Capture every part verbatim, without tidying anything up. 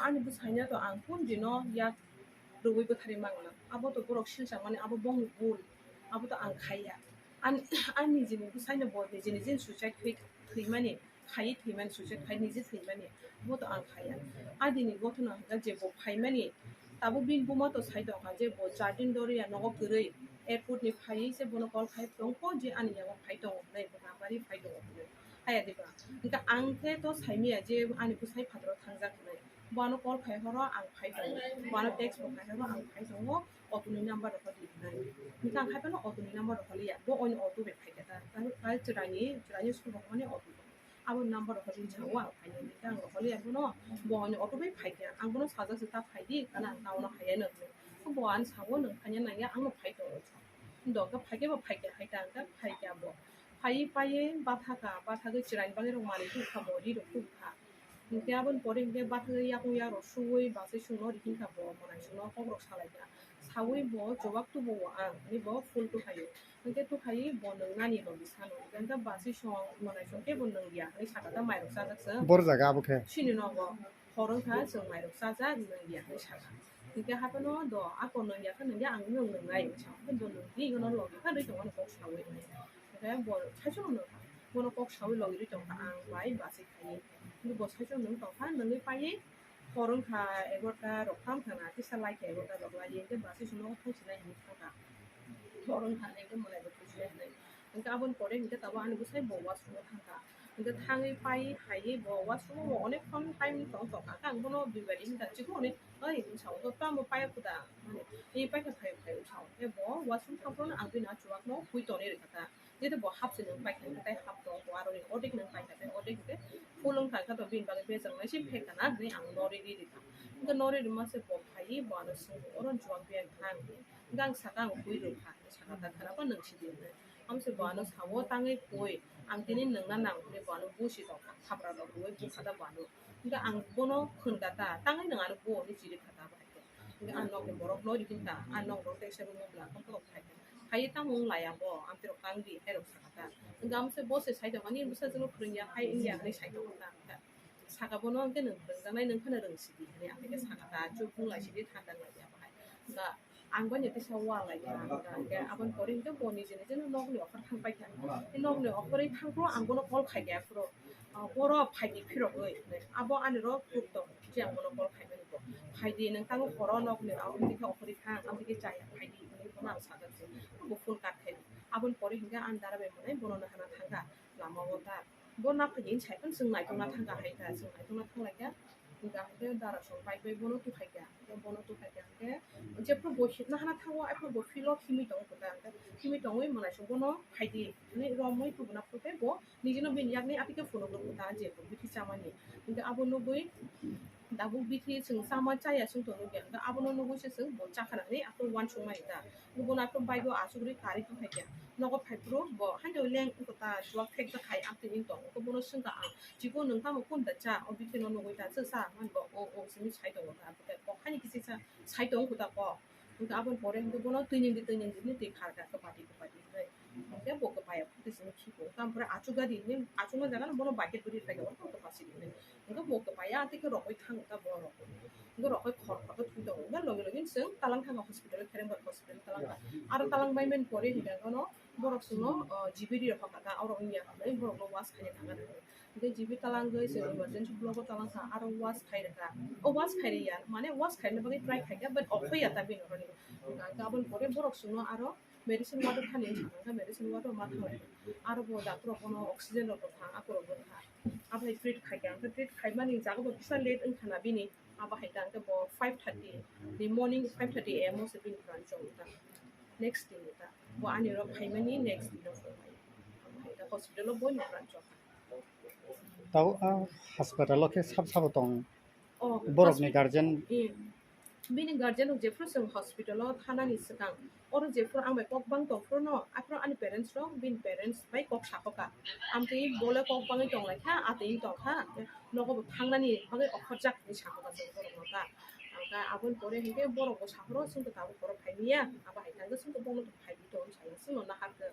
Ani bwsaino to ang kun dino yak rwui bwtharwi mangla. Abo to borok silsa mani, abo bongni bul. Abo to ang khaiya. Ani, ani nijini bwsaino bo nijini jin suicide khai thwimani, khaiwi thwimani, suicide khai niji thwimani. Abo to ang khaiya. Adini gothona hwnkha je bo phaimani. Tabuk bini buma to sai tongkha je bo chardin doriya nogo kwrwi airport ni phaiwi se bono call khai tongkho je ani yago phai tongo hwnwi, bo napari phai tongo hwnwi. Haya diba? Hwnkhe ang khe to saimiya je ani bwsai phataro thangjak hwnwi. Bo ano call khai horo ang phai tongo. Bo ano text bo khai horo ang phai tongo. Auto ni number rok di hwnwi. Hwnkhe ang khai phano auto ni number rok liya. Bo oini auto bai phai kha ta. Tamo kai chwraini, chwraini school rok mani auto. Abo number rok ring chao ang phai nai. Hwnkhe ang rok liya bono. Bo oini auto bai phai kha. Ang bono sajak se ta phai di. Kana ang town o hai ya nang. Bo ang sao nang phai nangya ang no phai tongo. Doka phai khe bo phai kha hai ta ang phai kha bo. Phai phai bathaka, bathagwi chwraini bagwi rok manwi tubukha bo ri rok tubukha. Hwnkhe aboni pore hwnkhe bathagwi yakung yarok suwi bachwi chwngno rihinkha bo, mwnaisongno kokrok salaikha. Sawi bo chubak tubuo ang, hwnwi bo phul tuhaio. Hwnkhe tuhaiwi bo nwngnani logi sano. Hwnkhe bachwi chwng mwnaisong khe bo nwngliya hwnwi sakha ta mairok chajak chwng. Bor jaga abo khe? Chini nogo. Hor wngkha chwng mairok chajak nwngliya hwnwi sakha. Hwnkhe haphano do ako nwngliya khe nwngliya ang nwng nwngnai hwnwi sakha. Hwnkhe bo nwngdi hwno logi kha rwi tongmani kok sawi hwnwi. Hwnkhe bo saichung nung kha, bono kok sawi logi rwi tong kha, ang bai bachwi khaiwi. Hwnkhe bo saichung nung tong kha, nungwi paiwi hor wng kha egarota rok thang thang na, kisa lai kha egarota rok lai, hwnkhe bachwi se nogo thang sinai hinwi thang kha. Hor wng kha, hwnkhe mwlai bo thang sinai hinwi. Hwnkhe aboni pore hwnkhe tabuk ani bwsai bo washroom o thang kha. Hwnkhe thangwi paiwi haiwi bo washroom o bo onek khon time tong tong kha, ang bono duibar wngkha, chikon hwnwi, "Oi," hwnwi sa-o, "Tamo paiya kho da?" Hwnwi, "Ee, paikha, phai, phai," hwnwi sa-o. Hwnkhe bo washroom thang phuru no ang bini a chuwak no hui tonwi rwkha ta. Jeto bo half se nwng paikha, hwnkhe tai half tong, bo aro ni ordek nwng paikha, tai ordek hwnkhe full wng kha, hwnkhe to bini bagwi bejak nai se phek kana hwnwi ang norwi ri rikha. Hwnkhe norwi rwma se bo phaiwi bo ano swngo, "Oro ni chuwak biyang tha?" hwnwi. Hwnkhe ang sakha, "Ang hui rwkha," hwnwi sakha, ta khana bo nwng sidi hwnwi. Amo se bo ano sao, "Tangwi hui, ang tini nwngna nang," hwnwi bo ano busi tongkha, thapra rok rwui bukha ta bo ano. Hwnkhe ang bono khwnkha ta, "Tangwi nwng ano bu," hwnwi chirikha ta bo hai khe. Hwnkhe ang nokni borok no rikha ta, ang nok rok teisa room o bwla kotor khai kha. Hai tamo wng laya bo, amtwi rok tang di, hai rok sakha ta. Hwnkhe amo se bo se sai tongmani bwsajwk no phwrwngya, hai wngya hwnwi sai tongkha ta. Hwnkhe sakha bono, "Hwnkhe nwng phwrwngjaknai, nwng phano rwng sidi," hwnwi ang khe sakha ta, chuk wng lai sidi, thanda lai ya bo hai. Hwnkhe ang bai no teisa wal lai kha, hwnkhe aboni pore hwnkhe bo nijeni jeno nokni okhor thang pai kha. Nokni okhorwi thang phuru ang bono call khai kha phuru, ah, "Boro phai di phirogwi," hwnwi. Abo ani rok proof tong, je ang bono call khai mani bo. "Phai di, nwng tango horo nokni, ah, amtwi khe okhorwi thang, amtwi khe chaya, phai di," hwnwi bono ang sajak se. Bo phone cut khai. Aboni pore hwnkhe ang dara bai mwnai bono nahana thang kha lama o ta. Bo na phai di, sai phano chwng naitokna thang kha hai kha, chwng naitokna thang lai kha. Hwnkhe hwnkhe dara song bike bai bono tukhai kha, hwnkhe bono tukhai kha hwnkhe jephru bo himna hana thango, aphuru bo field o himwi tongo kwtal, hwnkhe himwi tongwi mwnaisong bono phai di hwnwi romwi tubuna phuru khe bo nijino bini yakni atwikhe phunukgo kwtal je bo bithi chamani. Hwnkhe abo nugwi tabuk bithi chwng chama chaya chwng tong nukya, hwnkhe abono nugwi se chwng bo chakha nangni aphuru uansukmani ta. Bono aphuru bike o achugwi karwi tongkha khe. Nogo phai phuru bo haino leng wngkha ta, chuwak phekjak khai amtwi wng tong. Wngkha bono swngkha ang, "Chikon nwng tamo kun da cha? O bithi no nugwi ta cha sa?" Hwnba, "O, o," simi sai tongo ta. Kok haini kisi sa sai tong kho ta kok. Hwnkhe aboni pore hwnkhe bono twi nwng di, twi nwng di hwnwi twi khar kha khe bati khe bati hwnwi. Hwnkhe bo khe paya phuru twi simi khipo. Tampore achuk gadi hwnwi achukma jaga no bono bucket bwrwi phai khe, "O, to, to, pasi," hwnwi. Hwnkhe bo khe paya tei khe rokoi thang kha bo rokoi. Hwnkhe rokoi khor khor khe thwi tongo. Hwnkhe logi logi chwng talang thang kha hospital, Kherembar hospital talang kha. Aro talang bai mani pore hwnkhe bono borok chwngno, o, G B rok hoka kha, oro wngya hwnwi borokno wash khaina thang kha. Hwnkhe G B talang gwi chwng emergency block o talang kha, aro wash khai rwkha. O wash khai rwya, mane wash khaina bagwi try khai kha, but okhoi ya ta bini oro ni. Hwnkhe aboni pore borok chwngno aro medicine water thani wngkha, medicine water ma thang lai. Aro bo doctor rok bono oxygen rok bo thang, akorok bo thang. Abo hai treat khai kha, hwnkhe treat khai mani jaga bo kisa late wngkha na bini. Abo hai ta hwnkhe bo five thirty ni morning, five thirty A M o se bini pran chong ta. Next din ta. Bo ani rok phaimani next din o phai. Abo hai ta hospital o bo ni pran chong kha. Tao, ah, hospital o khe sab sabo tong? Oh, borokni hospi-, guardian? Eh, bini guardian rok jephru chwng hospital o thanani swkang, oro jephru ang bai kok bang tongphuru no, aphuru ani parents rok, bini parents bai kok sakho kha. Amtwi bole kok bangwi tong lai kha, atwi tong kha, nogo bo thangnani bagwi okhorjak hinwi sakho kha chwng borok no ta. Hingke aboni pore hingke borok bo saphuru chwngkhe tabuk borok phaimiya, abo hai khe chwngkhe bono phaibi tong saya chwngno naharkhe.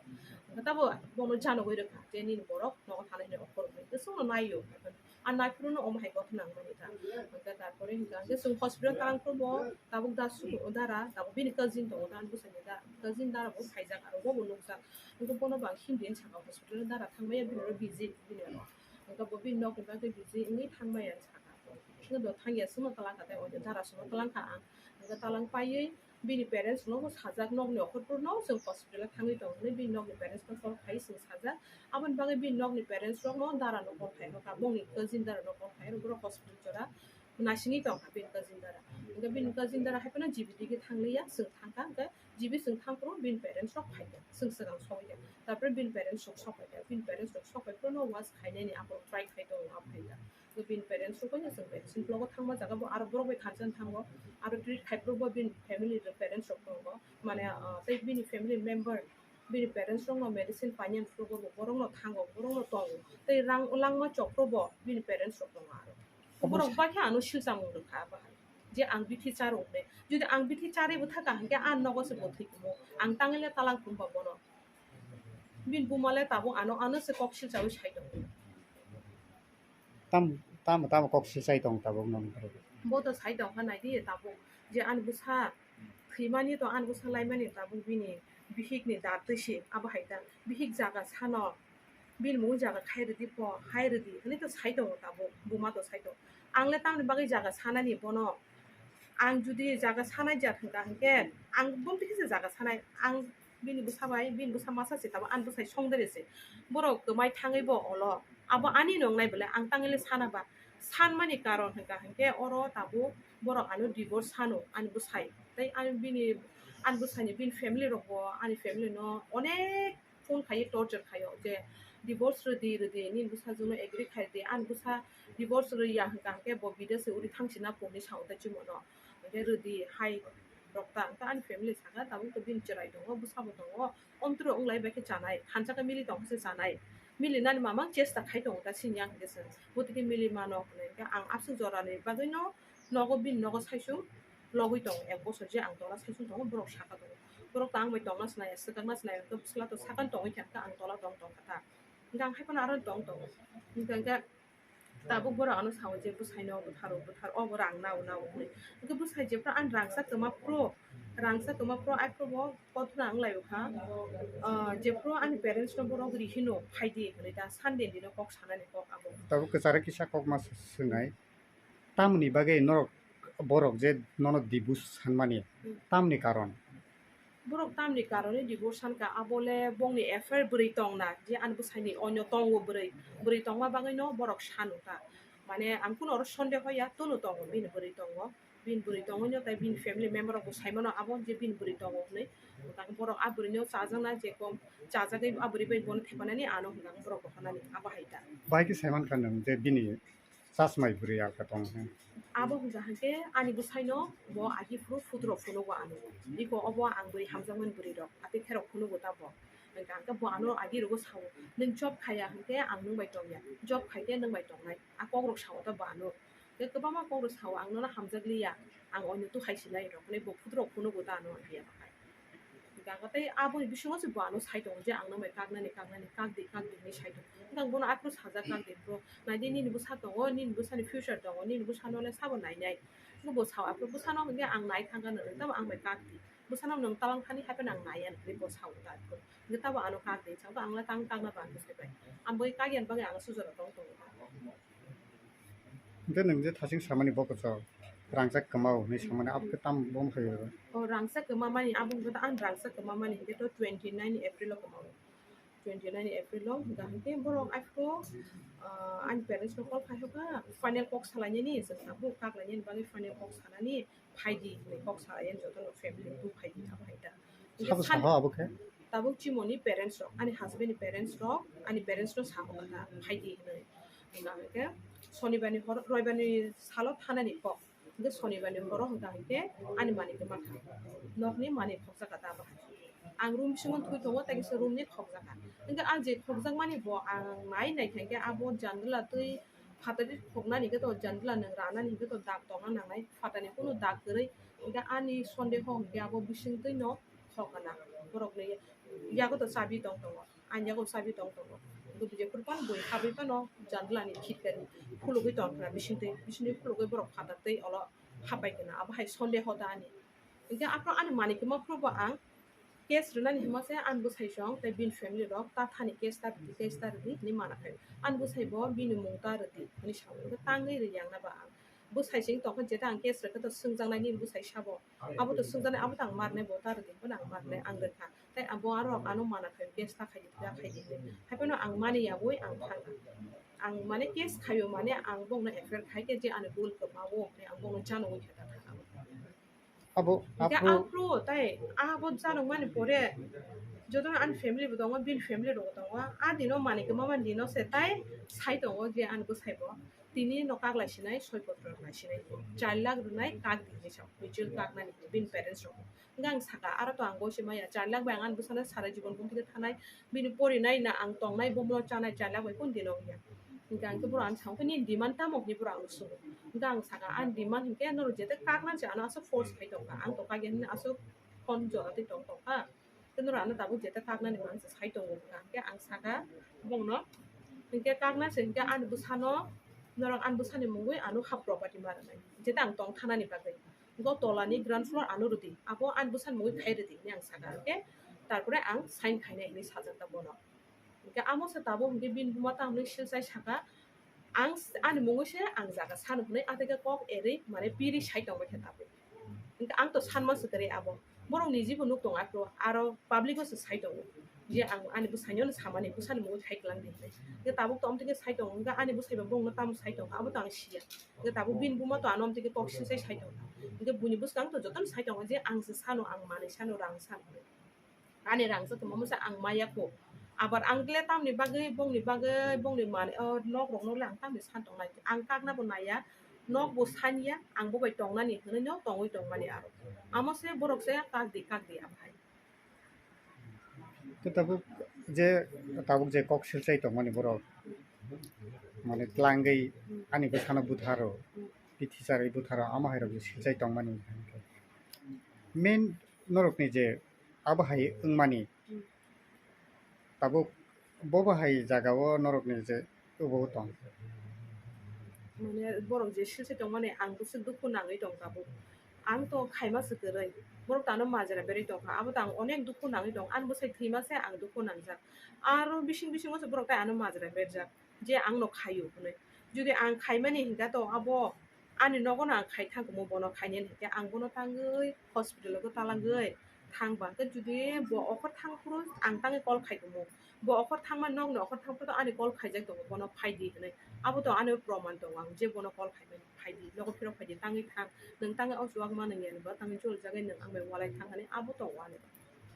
Hingke tabo bono janogwi rwkha je nini borok nogo thanai hinwi okhorok hwnwi chwngno naio. Ang naphuru no omo hai kothok nang mani ta. Hingke tarpore hingke hingke chwng hospital tang phuru bo tabuk da su dara tabuk bini cousin tongo da bwsani da cousin dara bo phaijak aro bo bo nukjak. Hingke bono bo ang Hindi hinwi sakha hospital dara thangmaya bini oro busy bini oro. Hingke bo bini nokni bagwi busy wngwi thangmaya hinwi sakha. Hingke do thangya chwngno twlang kha tei oide dara chwngno twlang kha ang. Hingke twlang paiwi bini parents rokno bo sajak nokni okhorphuru no chwng hospital o thangwi tongo hinwi bini nokni parents no call khai chwng sajak. Aboni bagwi bini nokni parents rokno dara no call khai rwkha bongni cousin dara no call khai rw borok hospital jora naisingwi tongkha bini cousin dara. Hingke bini cousin dara hai phano G B D khe thangliya chwng thangkha hingke G B chwng thangphuru bini parents rok phaikha chwng swkang sokya. Tarpore bini parents rok sokphaikha bini parents rok sokphaiphuru no was khainani aborok try khai tongo abo phaikha. Bini parents rok no chwng vaccine blogo thangma jaga bo aro borok bai kharjan thango aro treat khai phuru bo bini family rok parents rok tongo mane ah, tei bini family member bini parents rok no medicine painani phuru bo borok no thango borok no tongo tei rang langma chokro bo bini parents rok tongo aro borok bai khe ano silchamung rwkha abo hai je ang bithi charwk ne jodi ang bithi charwi bo thaka hinkhe ang nogo se bo thwi kumo ang tangwi le talang kumba bono bini buma le tabuk ano ano se kok silchawi sai tongo. Tam, tamo, tamo kok silchai tong tabuk nang borok. Bo to sai tongkha naidi tabuk je ani bwsa thwimani to ani bwsa laimani tabuk bini bihikni dar twi se abo hai ta bihik jaga sano bini mung jaga khai rwdi po hai rwdi hinwi to sai tongo tabuk buma to sai tongo ang le tamni bagwi jaga sanani bono ang jodi jaga sanai jak hwnka hinkhe ang bumtwi khe se jaga sanai ang bini bwsa bai bini bwsa masa se tabuk ani bwsai songdere se borok kwmai thangwi bo olo abo ani nongnai bwle ang tangwi le sana ba sanmani karon hwnka hinkhe oro tabuk borok ano divorce sano ani bwsai tei ani bini ani bwsani bini family rok bo ani family no onek phone khai torture khaio je divorce rwdi rwdi nini bwsajwkno agree khai rwdi ani bwsa divorce rwya hwnka hinkhe bo bidese uri thangsina pungni sao tei chumano hinkhe rwdi hai rok ta hinkhe ani family saka tabuk to bini chwrai tongo bwsabo tongo omtwrwi wnglai bai khe chanai thansa khe mili tongkhe se chanai milinani mamang chesta khai tongo ta sini ang hinkhe se bwtwi khe mili mano hinwi hinkhe ang aswk jorani bagwino nogo bini nogo saichung logwi tongo ek bosor je ang tola saichung tongo borok saka tongo borok to ang bai tongna sinai swkakna sinai hwnkhe bwsla to sakani tongwi khe ang tola tong tongkha ta hwnkhe ang hai phano aro tong tongo hwnkhe hwnkhe tabuk borok ano sao je bwsai no bwtharo bwthar o bo rang nao nao hwnwi hwnkhe bwsai jephru ani rangchak kwma phuru rangchak kwma phuru aphuru bo kothoma wng lai kha jephru ani parents no borok rihino phaidi hwnwi ta Sunday ni no kok sanani kok abo. Tabuk kwcharo kisa kok ma swngnai. Tamoni bagwi norok borok je nono divorce sanmani, hmm, tamni karon? Borok tamni karone divorce sankha, abole bongni affair bwrwi tongna, je ani bwsaini onyo tongo bwrwi, bwrwi tongma bagwino borok sanu ta. Mane ang kuno oro sonde hoya, tono tongo, bini bwrwi tongo, bini bwrwi tongo no, tai bini family member rokbo saimano abo je bini bwrwi tongo hwnwi. Borok a bwrwino chajakna je kom chajagwi a bwrwi bai bono thepanani ano hwnwi borok bo honani abo hai ta. Bai khe saimankha nwng je bini chasmai bwrwi alka tong hwn. Abo hwnka hinkhe ani bwsaino bo agi phuru phutrok phunugo ano. Iko obo ang bwrwi hamjakmani bwrwirok, atwi kherok phunugo ta bo. Hwnka hinkhe bo ano agi rogo sao, "Nwng job khaiya hinkhe ang nwng bai tongya, job khaikhe nwng bai tongnai." A kokrok sao ta bo ano. Tei kwbangma kokrok sao, "Ang nono hamjakliya, ang onyo tu hai sinai rok," hinwi bo phutrok phunugo ta ano hiya bahai. Hwnka tei aboni bisingo se bo ano sai tongo je ang nang bai kaknani, kaknani, kak di, kak di hinwi sai tongo. Hwnka bono aphuru sajak kak di phuru, "Nai di nini bwsa tongo, nini bwsani future tongo, nini bwsano le sabo nainai?" Hwnka bo sao aphuru, "Bwsano hwnkhe ang nai thangkha nw, tamo ang bai kak di. Bwsano nwng talang thani hai phano ang naiya," hinwi bo sao ta aphuru. Hwnkhe tamo ano kak di, sao ang le tang kakna ba hinwi sai bai. Ang bai kakya bagwi ang sujaro tong tongo. Hwnkhe nwng je thasing samani bo kwchwk rangchak kwmao hinwi samani abo khe tamo bo wngkha? O rangchak kwmamani abo wngkha ta, ang rangchak kwmamani hinkhe to twenty nine April o kwmao. Twenty nine April o hwnkha hinkhe borok aphuru, ah, ani parents no call khai hokha, final kok salainani, chwng tabuk kak lainani bagwi final kok sanani phaidi hinwi kok salainani jotono family rok phaidi abo hai ta. Sabo saho abo khe? Tabuk chimoni parents rok, ani husband ni parents rok, ani parents no saho kha phaidi hinwi. Hwnkha hinkhe sonibar ni hor, roibar ni salo thanani kok. Hinkhe sonibar ni horo hwnkha hinkhe ani manwi kwma kha. Nokni manwi khokjak kha ta abo hai. Ang room bisingo thwi tongo, tei kisa room ni khokjak kha. Hinkhe ang je khokjakmani bo ang nai nai kha hinkhe abo jandala twi Phatari khoknani hwnkhe to jandla nwng ranani hwnkhe to dak tongna nangnai, phatani kunu dak kwrwi. Hwnkhe ani sondeho hwnkhe abo bisingtwi no khokna borokni yago to chabi tong tongo, ani yago chabi tong tongo. Hwnkhe jephuru phano bui habwi phano jandlani khitkani khulugwi tong khna bisingtwi, bisingtwi khulugwi borok phatartwi olo hapai khna, abo hai sondeho da ani. Hwnkhe aphuru ani manwi kwma phuru bo ang case rwnani hwnma se ani bwsai song tei bini family rok ta thani case ta rwdi, case ta rwdi hinwi mana khai. Ani bwsai bo bini mung ta rwdi hinwi sao. Hwnkhe tangwi rwya wngna ba ang. Bwsai se wng tongkha, jeta ang case rwkha to swngjaknai nini bwsai sabo. Abo to swngjaknai, abo to ang marnai, bo ta rwdi, bono ang marnai, ang rwkha. Tei abo aro ano mana khai, case ta khai di, ta khai di hinwi. Haiphano ang mani yaui ang thangkha. Ang mane case khaio mane ang bongno F I R khai khe je ani bul kwmawo hinwi ang bongno janoui khe ta thangkha. Abo Hingke aphuru aphuru tai abo janokmani pore jotono ani family bo tongo, bini family rok tongo. A dino manwi kwmamani dino se tai sai tongo je ani bwsai bo tini no kak lai sinai, soi potro lai sinai, char lakh rwnai kak di hinwi sao, mutual kaknani bini parents rok. Hingke ang saka, aro to ang gosi maya, char lakh bai ang ani bwsano sara jibon bumti khe thanai, bini porinai na ang tongnai, bomono chanai, char lakh bai kunu dino wngya. Hingke ang khe boro ano sao khe, "Nini demand tamo?" hinwi boro ano swngo. Hingke ang saka, "Ani demand hingke norok jete kakna se ano aswk force khai tongkha, ang to kakya hinwi aswk phone jora twi tong tongkha. Tei norok ano tabuk jete kaknani manse sai tongo," hingka hingke ang saka bongno, "Hingke kakna se hingke ani bwsano norok ani bwsani mungwi ano ha property ma rwnai, jete ang tong thanani bagwi. Hingke o tolani ground floor ano rwdi, abo ani bwsani mungwi khai rwdi," hinwi ang saka hingke, tarpore ang sign khainai hinwi sajak ta bono. Hingke amo se tabuk hingke bini buma tamo hinwi silsai saka, "Ang s-, ani mungwi se ang jaga sano," hinwi ateke kok erwi mane piri sai tongbai khe tabuk. Hingke ang to sanma se kwrwi abo. Borok ni jibo nuk tongo aphuru, aro public o se sai tongo. Je ang ani bwsaino no samani, bwsani mungwi hai kwlang di hinwi. Hingke tabuk to amtwi khe sai tongo, hingke ani bwsai bo bongno tamo sai tongo, abo to ang siya. Hingke tabuk bini buma to ano amtwi khe kok silsai sai tongo. Hingke buini bwskang to jotono sai tongo je ang se sano, ang manwi sano, rang sano. Ani rang se kwmamo se ang maya kho. Abar ang le tamni bagwi, bongni bagwi, bongni manwi, o nok rokno le ang tamni san tongnai. Ang kakna bo naiya, nok bo sanya, ang bo bai tongnani hinwi no tongwi tongmani aro. Amo se borok se kak di, kak di abo hai. Khe tabuk je, tabuk je kok silsai tongmani borok, mane tlangwi ani bwsano butharo, pithi charwi butharo, amo hai rok je silsai tongmani. Main norokni je abo hai wngmani, tabuk bo bo hai jagao norokni je tubuo tong. Mane borok je silsai tongmani ang bwswk dukhu nangwi tong tabuk. Ang to khaima se kwrwi. Borok to ano majra berwi tongkha. Abo to ang onek dukhu nangwi tong. Ani bwsai thwima se ang dukhu nangjak. Aro bising bisingo se borok tai ano majra berjak. Je ang no khaio hinwi. Jodi ang khaimani hinkha to abo ani nogo no ang khai thang kamo bono khainani hinkhe ang bono tangwi hospital o talangwi thangba. Hinkhe jodi bo okhor thang phuru ang tangwi call khai kamo. Bo okhor thangma nokni okhor thang phuru to ani call khaijak tongo bono phaidi hinwi. Abo to ani proman tongo ang je bono call khaimani phaidi nogo phirok phaidi tangwi thang. Nwng tangwi o chuwak ma nwng yani ba tangwi jol jagwi nwng ang bai walai thang hinwi abo tongo ani.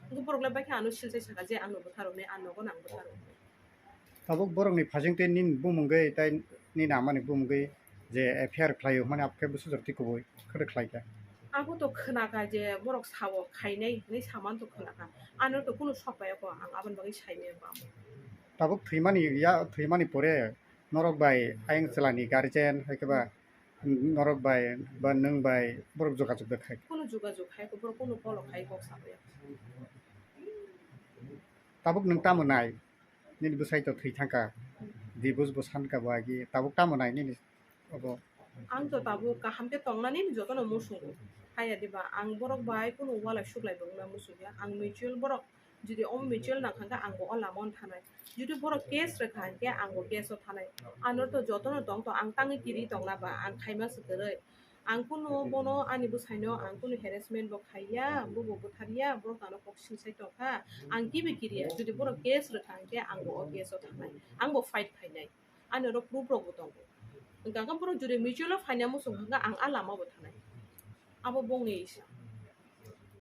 Hinkhe borok le baikhe ano silsai saka je ang no bwtharoknai, ang nogo no ang bwtharoknai. Tabuk borokni phasing tei nini bumungwi tei nini amani bumungwi je F I R khlaio hwnmani abo khe bwsajwk twi kubui khe khlaikha. Abo to khnakha je borok sao khainai hinwi saman to khnakha. Ano to kunu sok paiyakho, ang aboni bagwi saimaya bo amo. Tabuk thwimani ya, thwimani pore norok bai ayang chwlani guardian hai khe ba norok bai ba nwng bai borok jogajog da khai? Kunu jogajog khai kho, borok kunu call khai kok sabaiyakho. Tabuk nwng tamo nai? Nini bwsai to thwi thangkha, divorce bo sankha bo agi, tabuk tamo nai nini obo? Ang to tabuk kaham khe tongnani jotono muchungo. Haya diba, ang borok bai kunu walai suklai bo wngna muchungya. Ang mutual borok, jodi omo mutual nang kha khe ang bo o lama o thanai. Jodi borok case rwkha hinkhe ang bo case o thanai. Ano to jotono tong to ang tangwi kiri tongna ba, ang khaima se kwrwi. Ang kunu bono ani bwsaino ang kunu harassment bo khaiya, bo bo bwtharya, borok ano kok silsai tongkha. Ang kibi kiriya, jodi borok case rwkha hinkhe ang bo o case o thanai. Ang bo fight khainai. Ani oro proof rok bo tongo. Hwnkha khe borok jodi mutual o phaina muchung hwnkha ang a lama bo thanai. Abo bongni isa.